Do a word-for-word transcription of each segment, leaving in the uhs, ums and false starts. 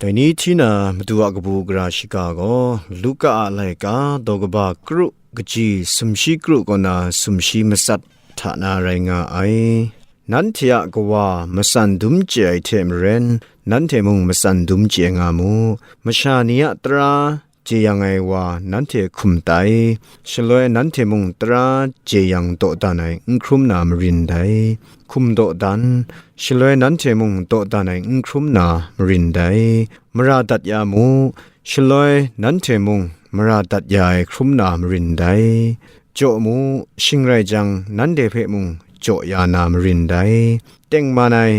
Dai ni hti na Madu a kabu gara shiga gaw, Luka a laika daw kaba kru kaji sumshi kru kaw na sumshi matsat hta na rai nga ai. Nanhte a Kawa matsan dum chye ai hte maren, nanhte mung matsan dum chye nga mu. Masha ni a tara jeyang ai wa nanhte hkum tai, shaloi nanhte mung tara jeyang dawdan ai n hkrum na marin dai. Hkum dawdan, shaloi nanhte mung dawdan ai n hkrum na marin dai. Mara dat ya mu, shaloi nanhte mung mara dat ya ai hkrum na marin dai. Jaw mu, shing rai jang, nanhte hpe mung jaw ya na marin dai. Tengman ai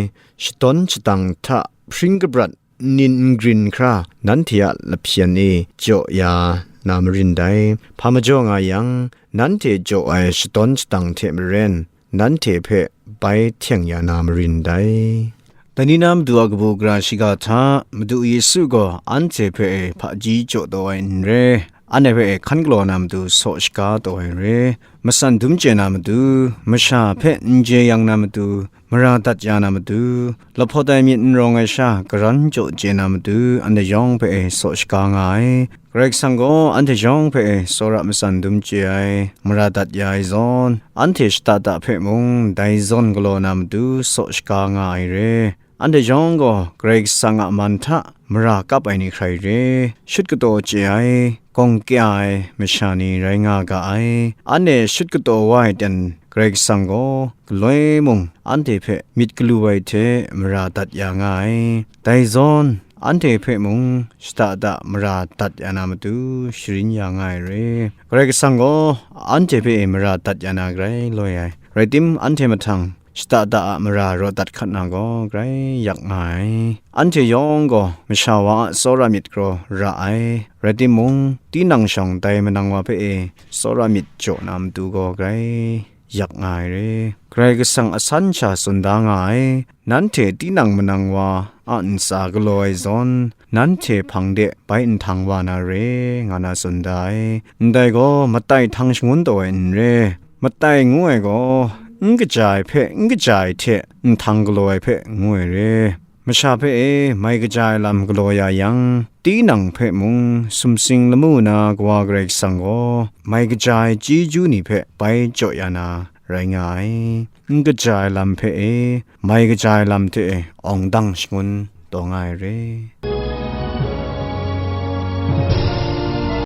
shadawn shadang hta hpring kabrat nnin n grin hkra nanhte a lahpyen e jaw ya na marin dai. Hpa majaw nga yang, nanhte jaw ai shadawn shadang hte maren, nanhte hpe bai htyeng ya na marin dai. Dai ni na Madu a kabu gara shiga hta, Madu Yesu gaw anhte hpe e hpaji jaw taw ai n re, anhte hpe e hkan galaw na matu saw shaga taw ai re, matsan dum chye na matu, masha hpe n jeyang na matu, mara dat ya na matu, lahpawt ai myit n rawng ai sha karan jaw chye na matu, anhte yawng hpe e saw shaga nga ai. Karai Kasang gaw anhte yawng hpe e tsawra matsan dum chye ai, mara dat ya ai zawn, anhte shada da hpe mung dai zawn galaw na matu saw shaga nga ai re. Anhte yawng gaw Karai Kasang a man hta mara kap ai ni hkrai re, shut kataw chye ai, gawng kya ai masha ni rai nga ga ai. Anhte shut kataw wa ai ten Karai Kasang gaw galoi mung anhte hpe myit galu ai hte mara dat ya nga ai. Dai zawn, anhte hpe mung shada da mara dat ya na matu sharin ya nga ai re. Karai Kasang gaw anhte hpe mara dat ya na grai loi ai. Rai tim, anhte mahtang shada da a mara raw dat hkat na gaw grai yak nga ai. Anhte yawng gaw masha wa a tsawra myit kraw ra ai. Rai timung, tinang shawng dai manang wa hpe e tsawra myit jaw na matu gaw grai yak nga ai re. Karai Kasang asan sha tsun da nga ai, nanhte tinang manang wa a ntsa galaw ai zawn, nanhte hpang de bai nhtang wa na re, nga na tsun da ai. Ndai gaw matai htang shangun taw ai n re. Matai ngu ai gaw, n kaja ai hpe n kaja ai hte nhtang galaw ai hpe ngu ai re. Masha hpe e mai kaja ai lam galaw ya yang, tinang hpe mung sumsing lamu na Kawa Karai Kasang gaw mai kaja ai chyeju ni hpe bai jaw ya na rai nga ai. N kaja ai lam hpe e, mai kaja ai lam hte e awng dang shangun taw nga ai re.